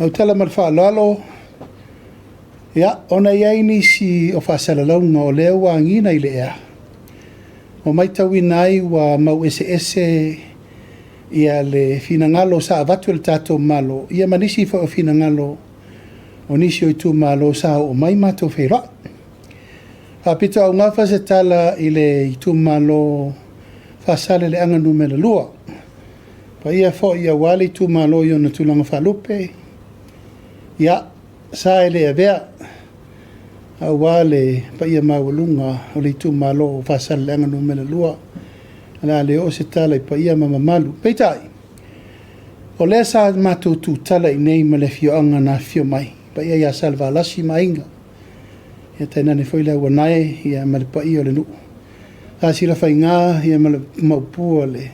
Lau tala ma le faaaloalo, ia, ona e i ai nisi o faasalalauga o lea ua agiga i le ea, ua matauina ai ua mau eseese le finagalo sa avatu e le tatou Malo, ia ma nisi foi o finagalo o nisi o itumalo sa oo mai matou feiloai. E faapitoaugafa se tala i le itumalo o Faasaleleaga 2, paia foi aua le itumalo i ona tulaga faalupe, ia, sa e le avea aua le paia maualuga o le itumalo o Faasaleleaga 2. O le a le oo se tala i paia ma mamalu. Peitai, o lea sa matou tutala i inei ma le afioaga na afifio mai, le paia ia Salevalasi ma Aiga, ia tainane foi le Auanae ma le paia o le nuu, Tasilafaigā ma le Maopu o le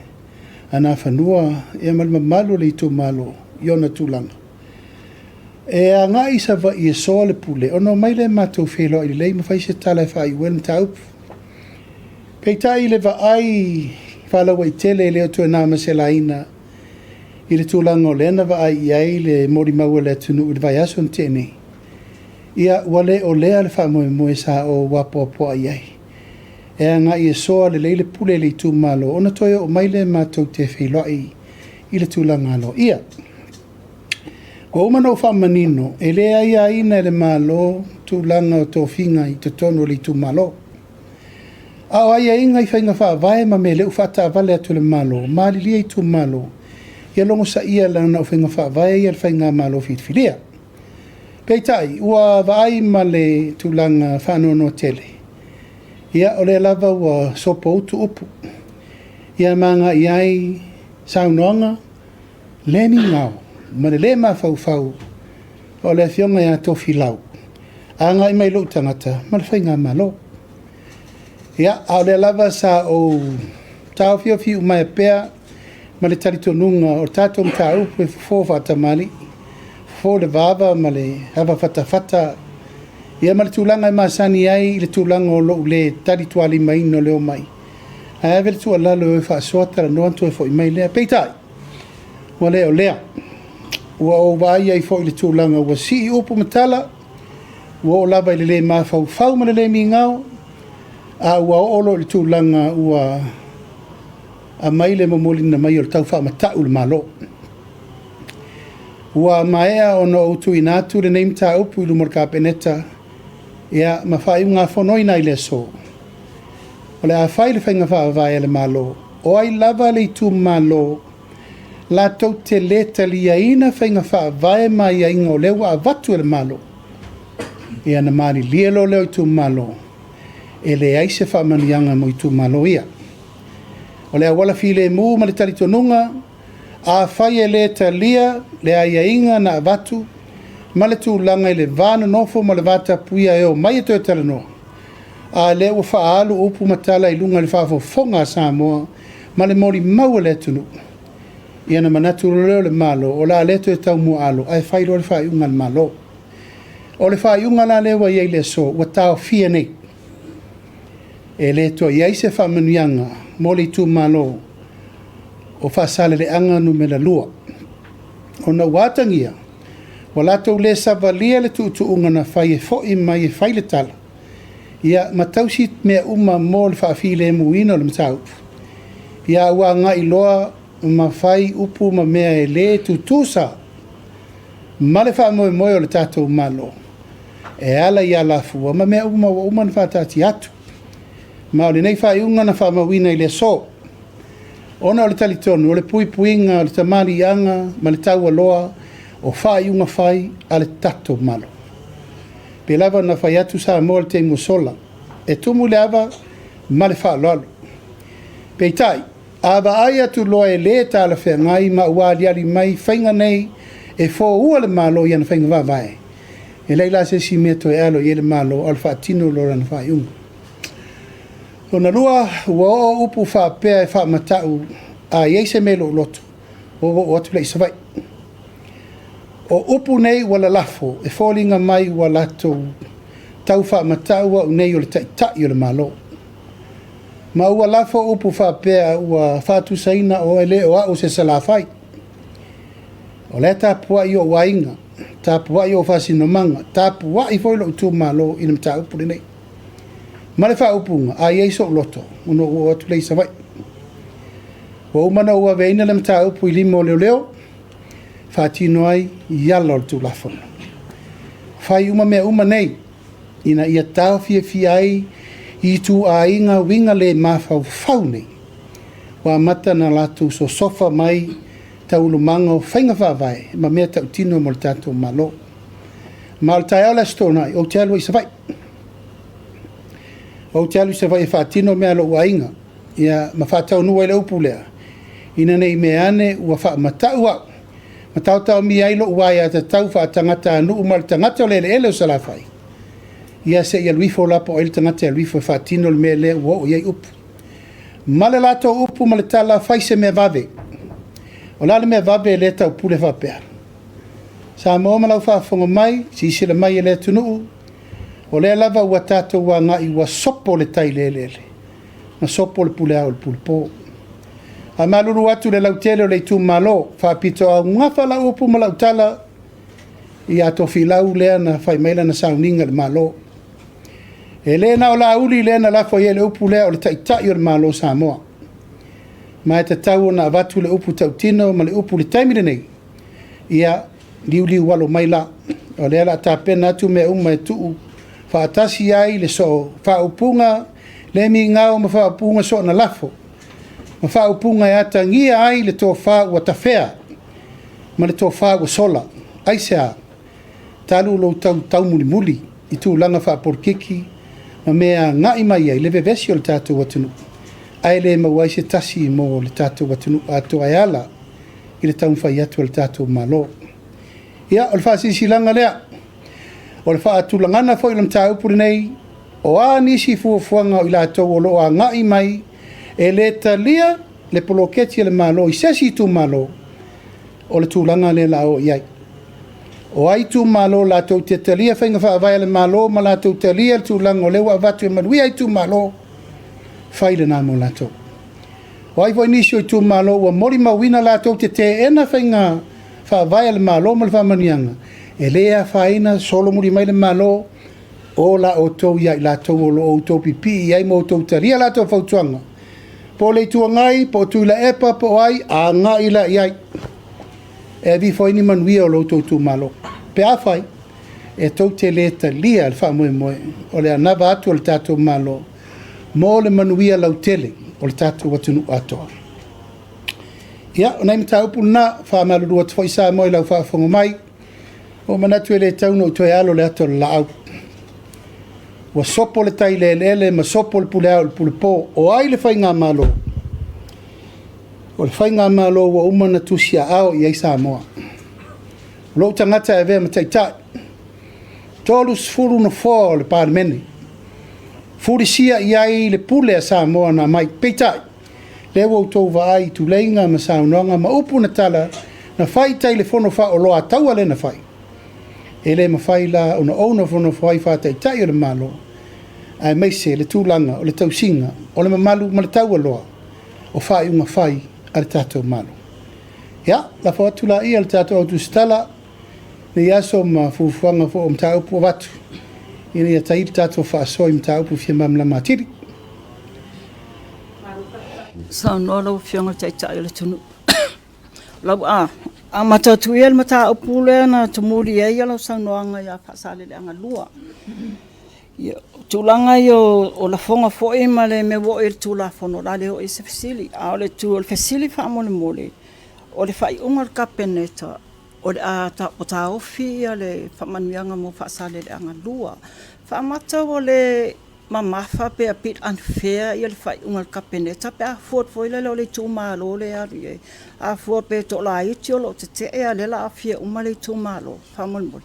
Anafanua ma le mamalu o le itumalo i ona tulaga. E agai i Savaii e soa le pule, ona omai lea matou feiloai lelei ma fai se tala e faaiu ai le mataupu. Peitai i le vaai faalauaitele e le o toe na ma se laina i le tulaga o lea na vaai i ai le molimau a le atunuu i le vaiaso na tea nei, ia ua le o lea le faamoemoe sa ou apoapoai i ai, e agai e soa lelei le pule i le itumalo, ona toe oo mai lea matou te feiloai i le tulaga aloaia. Ua uma ona ou faamanino, e le aiaina e le Malo tulaga o tofiga i totonu o le itumalo. A o aiaiga i faiga faavae ma mea o lea ua faataavale atu e le Malo, malilie itumalo, ia logosaia leaga o faiga faavae ia a le faigamalo filifilia. Peitai, ua vaai ma le tulaga faanoanoa tele, ia o lea lava ua sopoutu upu, ia ma agai i ai saunoaga le migao ma le le mafaufau o le Afioga ia Tofilau agai mai i lou tagata ma le faigamalo. Ia, a o lea lava sa ou taofiofi iumaea pea ma le talitonuga o le tatou mataupu e fofo faatamalii, fofo i le vava ma le avafatafata, ia ma le tulaga e masani ai i le tulaga o lou le talitualimaina o le omai, ae ave le tuualalo e o e faasoa, talanoa ona toe foi mai lea. Peitai, ua le o lea. Ua ou vaai ai foi i le tulaga ua sii upu ma tala, ua oo lava i le le mafaufau ma le le migao, a ua oo loa i le tulaga ua aumai le momoliga mai o le tau faamatau i le Malo. Ua maea ona ou tuuina atu lenei mataupu i luma o le Kapeneta, ia, ma faaiugafonoina ai i le aso, o le a fai le faiga faavae a le Malo, o ai lava le itumalo latou te le taliaina faiga faavae ma aiaiga o lea ua avatu e le Malo, ia ona malilie loa lea o itumalo, e leai se faamanuiaga mo itumalo ia. O le auala filemu ma le talitonuga, afai e le talia le aiaiga na avatu ma le tulaga i le va nonofo ma le va tapuia e omai e toe talanoa, a lea ua faaalu upu ma tala i luga i le faafofoga a Samoa ma le molimau a le atunuu, ia ona manatu loa lea o le Malo, o le a le toe taumuaalo ae fai loa le faaiuga a le Malo. O le faaiuga la lea ua i ai i le aso, ua taofia nei. E le toe i ai se faamanuiaga mo le itumalo o Faasaleleaga 2, ona ua atagia, ua latou le savalia le tuutuuga na fai e foi mai e fai le tala, ia ma tausi mea uma mo le faafilemuina o le mataupu, ia ua agai loa ma fai upu ma mea e le tutusa ma le faamoemoe o le tatou Malo e ala i alafua ma mea uma ua uma ona faataatia atu. Ma o lenei faaiuga na faamauina i le aso, ona o le talitonu o le puipuiga o le tamaliiaga ma le taualoa o faaiuga fai a le tatou Malo. Pei lava ona fai atu Samoa i le taimi ua sola, e tumu i le ava ma le faaaloalo. Peitai, a vaai atu loa e le talafeagai ma ua aliali mai faiga nei e foua le Malo i ana faiga faavae, e leai la se isi mea e toe alo i ai le Malo, a o le faatino loa o lana faaiuga. Lona lua, ua oo upu faapea e faamatau a i ai se mea i lou loto, ua ou oo atu lea i Savaii. O upu nei ua lalafo, e foliga mai ua latou tau faamatau au nei o le Taitai o le Malo. Ma ua lafo upu faapea ua faatusaina oe le o au o se Salafai. O la e tapuai ou aiga. Tapuai ou faasinomaga, tapuai foi lou itumalo i le mataupu lenei. Ma le faaupuga, a i ai sou loto, ona ou oo atu lea i Savaii. Ua uma ona ou aveina le mataupu i lima o leoleo, faatino ai i ala o le Tulafono. Fai uma mea uma nei, ina ia taofiofia ai ituaiga uiga le mafaufau nei, ua amata ona latou sosofa mai taualumaga o faiga faavae ma mea tautino mo le tatou Malo. Ma o le taeao o le Aso Toonai, ou te alu ai i Savaii. Ou te alu i Savaii e faatino mea a lou aiga, ia, ma faataunuu ai le upu lea, ina ne i meaane ua faamata'u au ma taotaomia ai lou aiatatau faatagatanuu ma le tagata o le eleele o Salafai, ia se i alu ifo la po o ai le tagata e alu ifo e faatino le mea lea ua oo i ai upu. Ma le latou upu ma le tala, fai se mea vave. O le a le mea vave lea e taupule faapea? Samoa ma lau faafofoga mai, silasila mai e le atunuu, o lea lava ua tatou agai ua sopo le tai i le eleele, ma sopo le pule ao i le pule po. Faamalulu atu i le lautele o le itumalo, faapitoaugafa lau upu ma lau tala ia Tofilau lea na fai mai lana sauniga i le Malo. E le na o Laauli lea na lafo i ai le upu lea o le Taitai o le Malo o Samoa. Ma e tatau ona avatu le upu tautino ma le upu i le taimi lenei, ia liuliualo mai la, o lea o le a tapena atu mea uma e tuu faatasi ai le soo faaupuga le migao ma faaupuga soona lafo, ma faaupuga e atagia ai le tofa ua tafea ma le tofa ua sola. Aisea? Talu lou tau taumulimuli i tulaga faapolikiki ma mea e agai mai ai le vevesi o le tatou atunuu, ae le maua ai se tasi mo le tatou atunuu atoa e ala i le taumafai atu a le tatou Malo. Ia, o le faasilasilaga lea, o le faatulagaga foi o le mataupu lenei, o a nisi fuafuaga o i latou o lo o agai mai e le talia le poloketi a le Malo i se isi itumalo, o le tulaga lea o le a oo i ai. O ai itumalo latou te talia faiga faavae a le Malo ma latou talia le tulaga o lea ua avatu e manuia itumalo, fai lena mo latou. O ai foi nisi o itumalo ua molimauina latou te teena faiga faavae a le Malo ma le faamanuiaga, e le afaina, solomuli mai le Malo, o la outou ia i latou o lo o outou pipii i ai ma outou talia latou fautuaga, po o le Itu Agai, po o Tuilaepa, po o ai, agai la i ai e aveifo ai ni manuia o lo outou itumalo. Pe afai e tou te le talia le faamoemoe o le anava atu o le tatou Malo mo le manuia lautele o le tatou atunuu atoa. Ia, o nai mataupu na, faamalulu atu foi Samoa i lau faafofoga mai, ua ou manatu e le tatau ona ou toe alo le ata o le laau. Ua sopo le tai i le eleele ma sopo le pule ao i le pule po. O ai le faigamalo? O le faigamalo ua uma ona tusiaao i ai Samoa. O lou tagata e avea ma taitai, 30 nofoa o le Palemene, fulisia i ai le pule a Samoa na aumai. Peitai, lea ua outou vaai i tuleiga ma saunoaga ma upu na tala, na fai i tai i le fono faaoloataua lea na fai. E le mafai la ona ou nofonofo ai faataitai o le Malo, aemaise le tulaga o le tausiga o le mamalu ma le taualoa o faaiuga fai a le tatou Malo. Ia, lafo atu laia i le tatou au tusitala lenei aso ma fuafuaga foi o mataupu ua avatu, ina ia taili le tatou faasoa i mataupu e fia malamalama atili. Saunoa lau Afioga i le Taitai o le atunuu. Lau a amata atu ia le mataupu lea na tumuli ai lau saunoaga ia Faasaleleaga 2. Ia, o tulaga ia o lafoga foi ma le mea ua oo i ai le Tulafono, o le a le oo i ai se fesili. A o le itu o le fesili faamolemole, o le faaiuga a le Kapeneta o le a taofi le faamanuiaga mo Faasaleleaga 2. Faamata ua le mamafa pe a bit unfair le faaiuga a le Kapeneta pe a fua atu foi lele o le itumalo lea e alu i ai, a fua pe toalaiti o lo o tetee a o lea o le a aafia uma le itumalo faamolemole.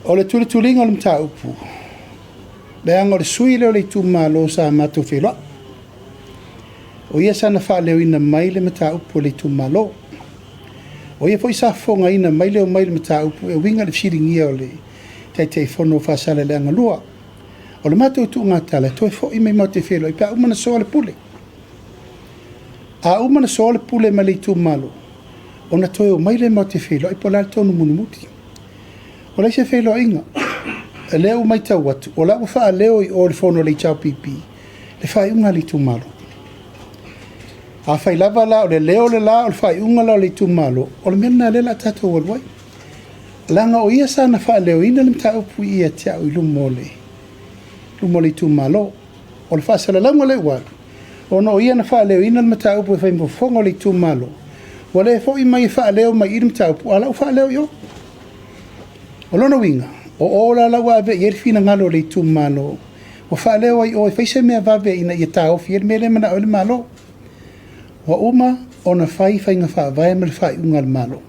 O le tulituliga o le mataupu, leaga o le sui lea o le itumalo sa matou feiloai. O ia sa na faaleoina mai le mataupu a le itumalo. O ia foi sa fofogaina mai le omai i le mataupu e uiga i le fesiligia o le Taitaifono o Faasaleleaga 2. O le matou tuugatala e toe foi mai matou te feiloai pe a uma ona soa le pule. A uma ona soa le pule ma le itumalo, ona toe omai lea matou te feiloai po o le a le tonu mulimuli. Ua leai se feiloaiga. O lea ua matau atu, o la ua faaleo i o i le fono a le HRPP le faaiuga a le itumalo. Afai lava la o le leo le la o le faaiuga la o le itumalo, o le mea lena lea o le a tatou alu ai. Leaga o ia sa na faaleoina le mataupu ia te au i luma o le luma o le itumalo. O le faasalalauga lea ua alu, ona o ia na faaleoina le mataupu e fai ma fofoga o le itumalo, ua le foi mai e faaleo mai i i le mataupu, a o la ua faaleo i o. O lona uiga, o o la la ua ave i ai le finagalo o le itumalo, ua faaleo ai i o e fai se mea vave ina ia taofi ai le mea lea e manao ai le Malo. Ua uma ona fai faiga faavae ma le faaiuga a le Malo.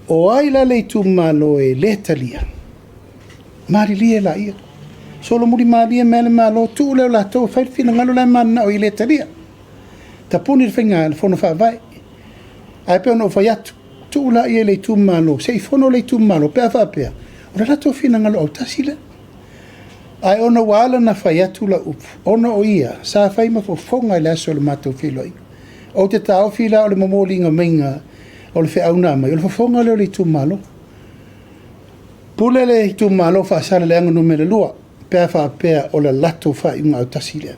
O ai la le itumalo e le talia, malilie laia, solomuli malie mai le Malo, tuu lea o latou e fai le finagalo la e mananao ai e le talia. Tapuni le faiga le fono faavae. Ae pei ona ou fai atu, tuu laia i le itumalo, se i fono le itumalo pe a faapea o le latou finagalo autasi lea. Ae ona ua ala ona fai atu lau upu, ona o ia sa fai ma fofoga i le aso o le matou feiloaiga. Ou te taofi la o le momoliga maiga o le feau na aumai, o le fofoga lea o le itumalo. Pule le itumalo o Faasaleleaga Nu.2 pe a faapea o le latou faaiuga autasi lea.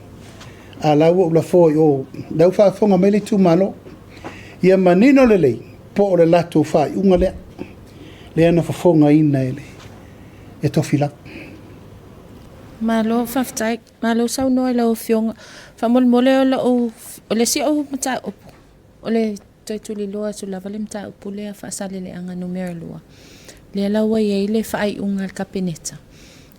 A o la ua ou lafoa i o, la ua faafofoga mai le itumalo, ia manino lelei po o le latou faaiuga lea, lea na fofogaina e le e Tofilau. Malo faafetai. Malo saunoa i lau Afioga. Faamolemole o lou, o le isi au mataupu, o le toe tuliloa atu lava le mataupu lea Faasaleleaga Nu.2, lea la ua i ai le faaiuga a le Kapeneta.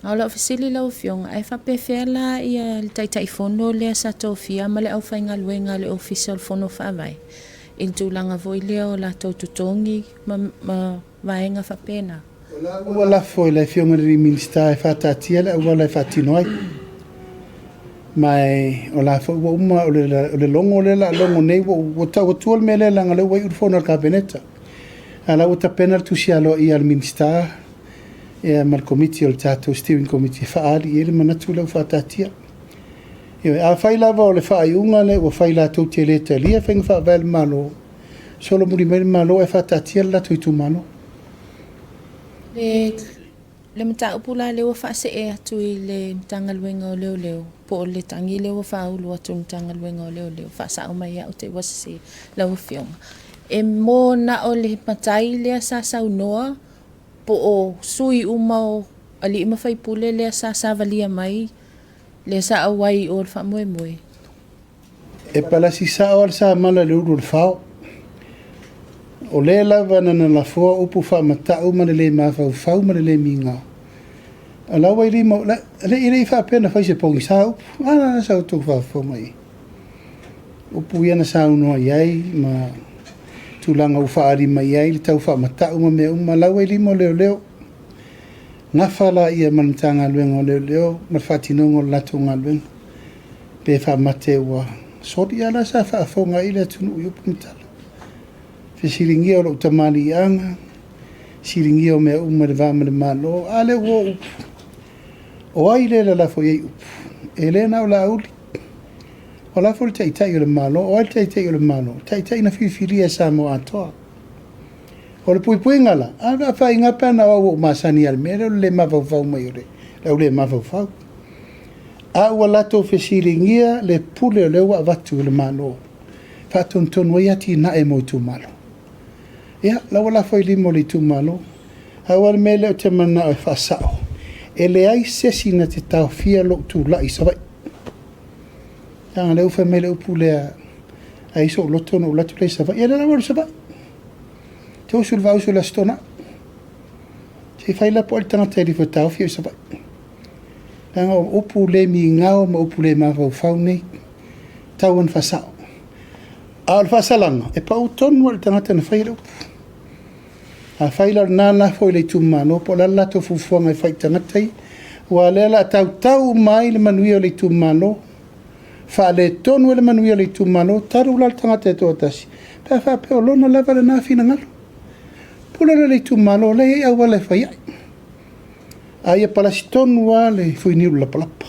A o lau fesili lau Afioga, ae faapefea la le Taitaifono lea sa tofia ma le aufaigaluega a le Ofisa o le Fono Faavae i le tulaga foi lea o latou totogi ma vaega faapena? Ua lafo i le Afioga i le Minisita e faataatia le auala e faatino ai. Ma o la foi ua uma, o le logo lea o le a logo nei, ua tau atua le mea lea leaga o lea ua iu le fono a le Kapeneta. A o la ua tapena le tusi aloaia a le Minisita ma le Komiti o le tatou Steering Committee e faaali i ai le manatu lea ua faataatia. Ioe, afai lava o le faaiuga lea ua fai latou te le talia faiga faavae a le Malo, solomuli mai le Malo ae faataatia le latou itumalo. Le mataupu la lea ua faasee atu i le Matagaluega o Leoleo, po o le tagi lea ua faaulu atu i le Matagaluega o Leoleo, faasao mai au te i ua sese lau Afioga. E mo na o le matai lea sa saunoa po o sui uma o alii ma faipule lea sa savalia mai, lea sa auai i o i le faamoemoe. E palasi sao lava le samala i le ulu o le fao. O le lava na na lafoa upu faamatau ma le le mafaufau ma le le migao, o la ua i lima, e le i faapea na fai i se pogisa upu. A la sa outou faafofoga i ai. Upu ia na saunoa i ai ma tulaga ua faaali mai ai le tau faamatau ma mea uma, o la ua i lima o leoleo. Gafa laia ma le Matagaluega o Leoleo ma le faatinoga o le latou galuega. Pe faamate ua soli, a o la sa faafofoga i le atunuu i upu ma tala. Fesiligia o lou tamaliiaga, fesiligia o mea uma i le va ma le Malo, a lea ua o upu. O ai lea e lalafo i ai upu? E le na o Laauli. O la foi le Taitai o le Malo. O ai le Taitai o le Malo? O le Taitai na filifilia e Samoa atoa. O le puipuiga la, a le afaina pe ana o au ua ou masani lava i le mea lea o le le mafaufau mai o le au le mafaufau. A ua latou fesiligia le pule o lea ua avatu e le Malo, faatonutonu ai atinae mo itumalo. Ia, la ua lafo i lima o le itumalo. Ae ua o le mea lea ou te manao e faasao, e leai se isi na te taofia lou tulai i Savaii. Leaga o lea ua fai mai le upu lea, a i ai sou loto ona ou alu atu lea i Savaii. Ia o lea la ua alu i Savaii. Ou te usu i le vaa usu i le Aso Toonai. Se i fai la po o ai le tagata e alu ifo e taofi au i Savaii. Leaga o upu le migao ma upu le mafaufau nei, e tatau ona faasao. A o le faasalaga, e pau tonu lava i le tagata na faia le upu. Afai la o lena lafo i le itumalo po o le a le latou fuafuaga e fai i tagata ia, aua o lea o le a tautau uma ai le manuia o le itumalo, faaletonu ai le manuia o le itumalo, talu la le tagata e toatasi, pe a faapea o lona lava lena finagalo. Pule lea i le itumalo o lea e i ai auala e fai ai. A ia palasi tonu lava le fuiniu i le lapalapa.